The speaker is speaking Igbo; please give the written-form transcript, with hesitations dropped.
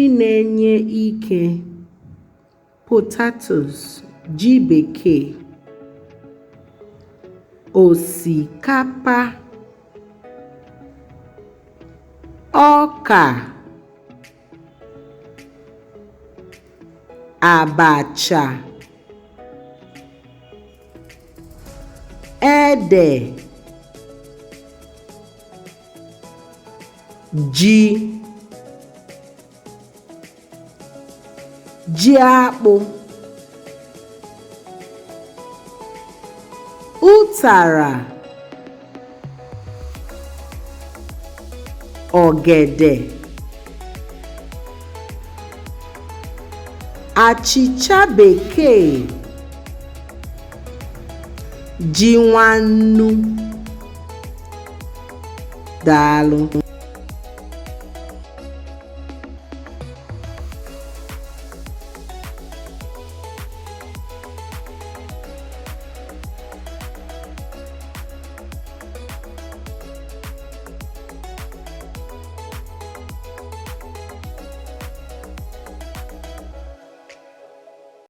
Nri na-enye ike: potatoes, ji bekee, osikapa, ọka, abacha, ede, ji, ji akpụ, ụtara, ogede, achịcha bekee, ji nwannu. Daalụ.